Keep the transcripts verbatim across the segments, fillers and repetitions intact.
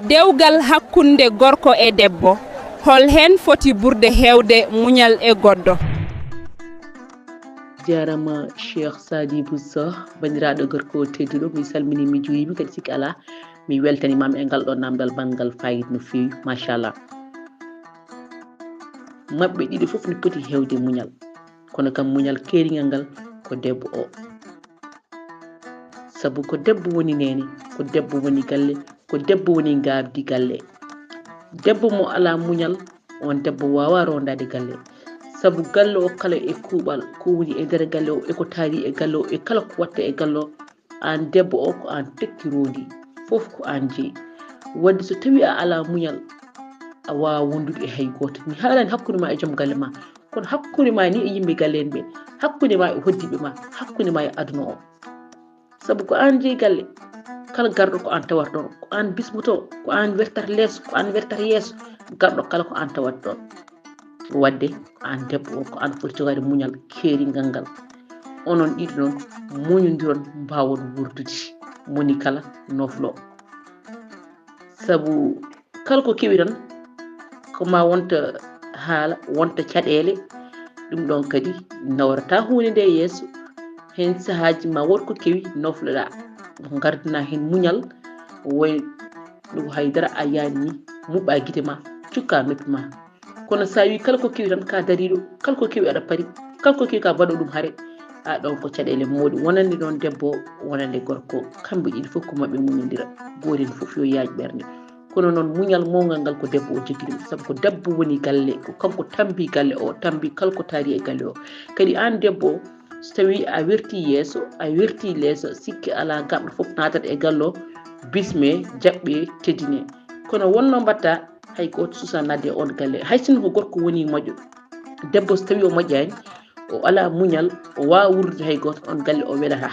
Dewgal hakkunde gorko e debbo, hol heen foti ɓurde heewde muñal e goɗɗo? Jarama Cheikh Sadibou Soh, bandiraɗo gorko tedduɗo, mi salmini, mi juurima, kadi sikki ala mi weltanimama e ngal ɗo namdal banngal fayida no feewi, machallah. Maɓɓe ɗiɗo fof no poti heewde muñal, kono kam muñal keeringal ngal ko debbo o. Sabu ko debbo woni neene, ko debbo woni galle, ko debbo woni ngaabdi galle. Debbo mo alaa muñal, on debbo waawaa roondaade galle. Sabu galle o kala e kuuɓal ko woni e nder galle o, e ko taari e galle o, e kala ko waɗta e galle o, aan debbo o ko aan tekki roondi, fof ko aan jeyi. Wadde so tawii a alaa muñal, a waawaa wondude e hay gooto. Mi haalaani hakkunde ma e joom galle ma, kono hakkunde ma ni e yimɓe galle en ɓe, hakkunde ma e hoddiiɓe ma, hakkunde ma e aduna o. Sabu ko aan jeyi galle, kala garɗo ko aan tawata ɗoon, ko aan bismotoo, ko aan wertata leeso, ko aan wertata yeeso, garɗo kala ko aan tawata ɗoon. Wadde aan debbo o ko aan foti jogaade muñal keeringal ngal. Onon ɗiɗo noon muñondiron, mbaawon wuurdude, moni kala noflo. Sabu kala ko kewi tan ko ma wonta haala, wonta caɗeele, ɗum ɗon kadi nawrata huunde nde yeeso. Heen sahaaji ma wood ko kewi nofloɗa, ngardina heen muñal, woy ɗum haydara a yaani ni, muɓɓa gite ma, cukka noppi ma. Kono sa wi kala ko kewi tan ka dariɗo, kala ko kewi aɗa paari, kala ko kewi ka mbaɗo ɗum hare, a ɗon ko caɗeele mawɗe. Wonande noon debbo, wonande gorko, kamɓe ɗiɗi fof ko maɓɓe muñodira, gooto heen fof yo yaaj ɓernde. Kono noon muñal mawngal ngal ko debbo o jogii ɗum, sabu ko debbo woni galle, ko kanko tambi galle o, tambi kala ko taari e galle o. Kadi aan debbo o, so tawi a werti yeeso, a werti leeso, sikki ala garɗo fof natat e galle o, bisme, jaɓɓe, teddine. Kono wonno mbatta, hay gooto suusa nadde e on galle. Hay sinno ko gorko woni moƴƴo, debbo so tawi o moƴƴaani, o ala muñal, o waawaa wuurdude hay gooto, on galle o welata.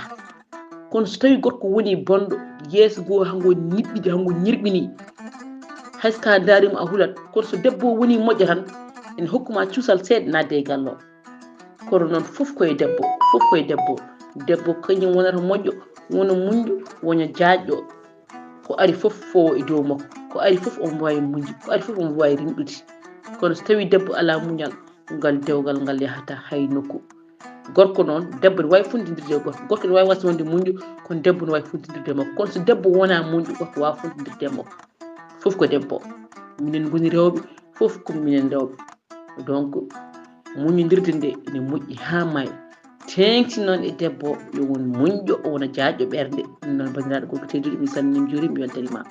Kono so tawi gorko woni bonɗo, yeeso goo hango niɓɓiɗi, hango ñirɓini, hay so ka ndaarima a hulat. Kono so debbo woni moƴƴo tan, ene hokkuma cuusal seeɗa nadde e galle o. Kono noon fof koye debbo, fof koye debbo. Debbo kañum wonata moƴƴo, wona muñɗo, wona jaajɗo. Ko ari fof fowo e dow makko, ko ari fof omo waawi muñde, ko ari fof omo waawi rimɗude. Kono so tawi debbo ala muñal, ngal dewgal ngal yahata hay nokku. Gorko noon, debbo ne waawi funtindirde e gorko, gorko ne waawi wasde wonde muñɗo, kono debbo ne waawi funtindirde e makko. Kono so debbo wona muñɗo, gorko waawa funtindirde e makko. Fof ko debbo. Minen ngoni rewɓe, fof ko minen rewɓe. Donc, muñondirde nde ene moƴƴi haa maayi. Teeŋti noon e debbo, yo won muñɗo, o wona jaajɗo ɓernde. Ɗum noon, banndiraaɗo gorko tedduɗo, mi salmini, mi juurima, mi weltanima.